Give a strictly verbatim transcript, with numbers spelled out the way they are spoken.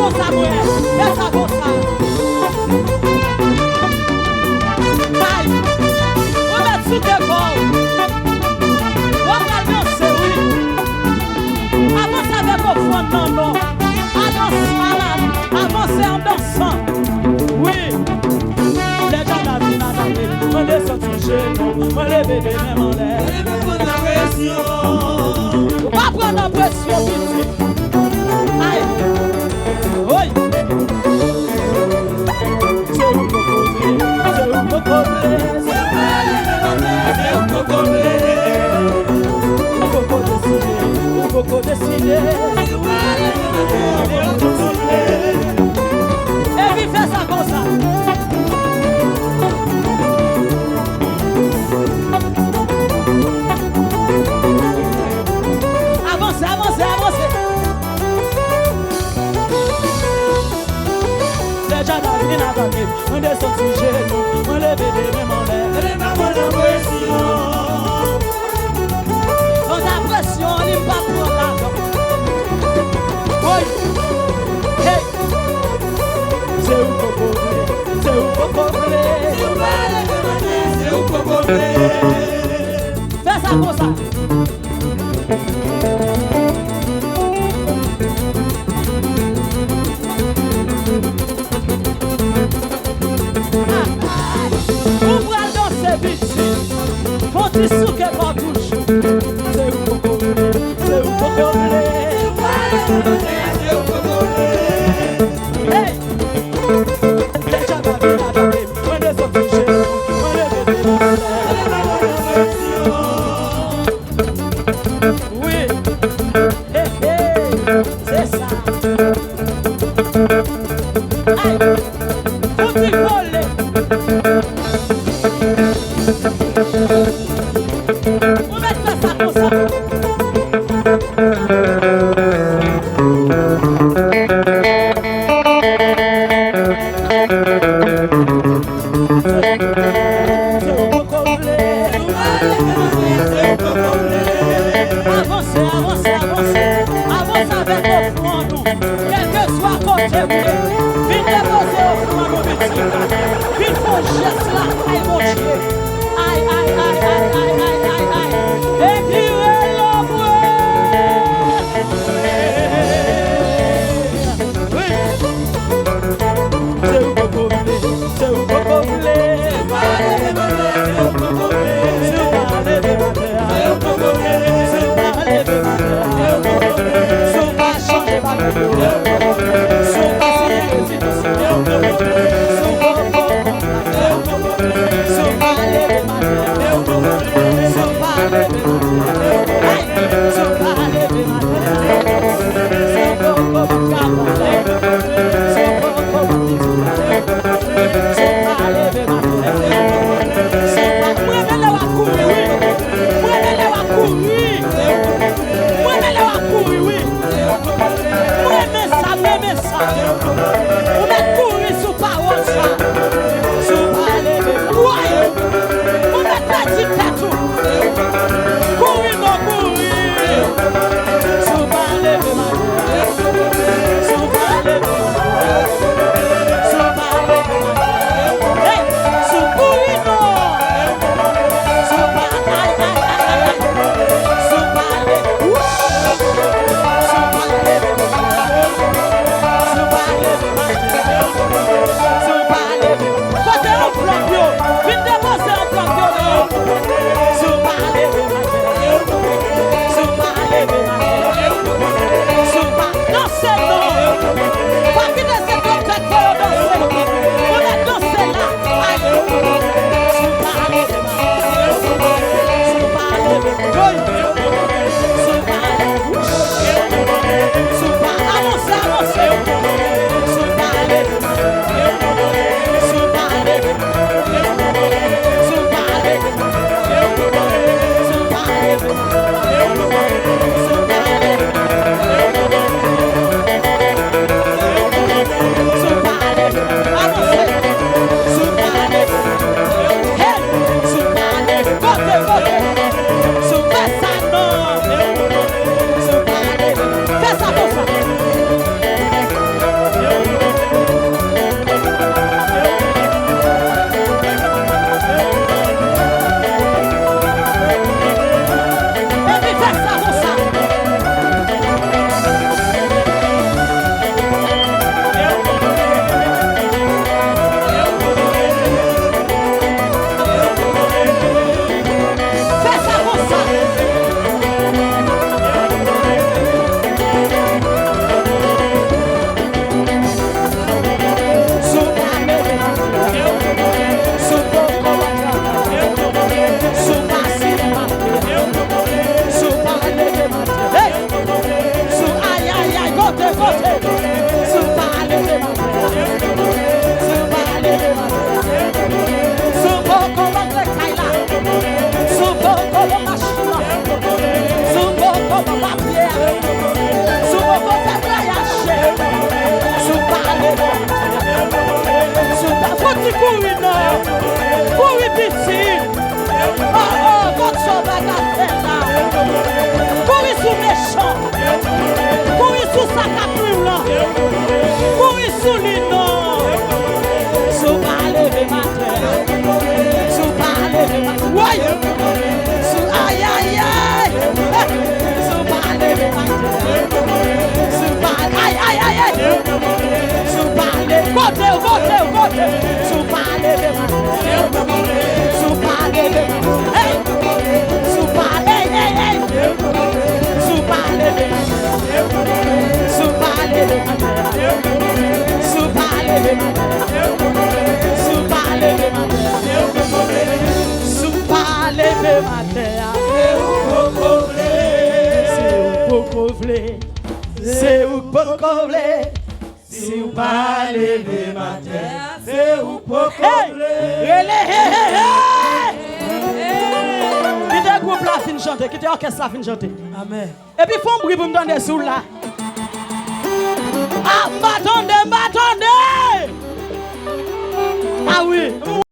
Sa mwen, fè sa konsa. Ay, ou mèt souke kò w. W ap pral danse, wi. Avanse avèk ofrann nan, non. Avanse, avanse an dansan. Wi. Lè Djada vin atake, mwen desann sou jenou, mwen leve de men m anlè. Leve mwen nan presyon. Ou pa pran nan presyon, pitit. Ay. Oy. Se ou poko vle, se ou poko vle. Se ou poko vle, se ou poko vle. Ou poko deside, ou poko deside. Epi fè sa konsa. Avanse, avanse, avanse. Lè Djada vin atake, mwen desann sou jenou, mwen leve de men m anlè. Leve pa pran nan presyon. Kanta presyon li pa pran ladan. Woy! Hey! Se ou poko vle, se ou poko vle. Si w pa leve maten, se ou poko vle. Fè sa konsa. Ou pral danse, pitit. Fon ti souke kò toujou. Se ou poko vle, se ou poko vle. Hey! Deja pa vin atake, mwen desann sou jenou, mwen leve de men m anlè. Wi. Hey, hey. Se sa. Ay, fouti vole. Ou mèt fè sa konsa. Avanse, avanse, avanse. Avanse avèk ofrann ou. Kèlkeswa kote w ye, vin depoze ofrann ou, pitit. Vin fè yon jès lakay Bondye. Ay, ay, ay. Epi rele mwen. Wi. Se ou poko vle, se ou poko vle. Si w pa leve maten, si w pa leve maten, si w pa leve maten, si w pa chanje papye yo, si w pa siyen rezidansye, si w pa leve maten, si w pa leve maten, ay, si w pa leve maten, si w pa leve maten. Mwen renmen lè w ap kouri, wi. Mwen renmen lè w ap kouri. Mwen renmen lè w ap kouri, wi. Mwen renmen sa, mwen renmen sa. Ou mèt kouri sou pawòl sa. Si w pa leve, woy! Ou mèt pèdi tèt ou. Kouri non, kouri. Si w pa leve maten, si w pa leve maten, si w pa leve maten, hey, si w kouri non, si w pa, ay, ay, ay, ay, ay, si w pa leve, wouch, si w pa leve maten, si w pa leve maten, si w pa leve, kote anvlòp yo? Vin depoze anvlòp yo non. Si w pa leve maten, si w pa leve maten, si w pa danse non. Pa kite se twonpèt fè yo danse. Ou mèt danse la. Ay. Si w pa leve maten, si w pa leve, woy. Si w pa leve, si w pa avanse, avanse. Si w pa leve maten, si w pa leve maten. Fè sa konsa. Kouri non. Kouri pitit. Oh, oh, gad sa w pa ka fè la. Kouri sou mechan. Kouri sou sa k ap nwi w lan. Kouri sou li non. Si w pa leve maten, si w pa leve maten, woy! Si w, ay, ay, ay! Si w pa leve maten, si w pa, ay, ay, ay, ay! Si w pa leve, kote w, kote w, kote w! Si w pa leve maten, si w pa leve maten, hey! Si w pa, hey, hey, hey! Si w pa leve maten, si w pa leve maten, si w pa leve maten, si w pa leve maten, si w pa leve maten, se ou poko vle, se ou poko vle, se ou poko vle. Si w pa leve maten, se ou poko vle. Hey! Rele, hey, hey, hey! Kite gwoup la fin chante, kite òkès la fin chante. Amèn. Epi fè yon bri pou m tande si w la. Ah, m pa tande, m pa tande! Ah wi.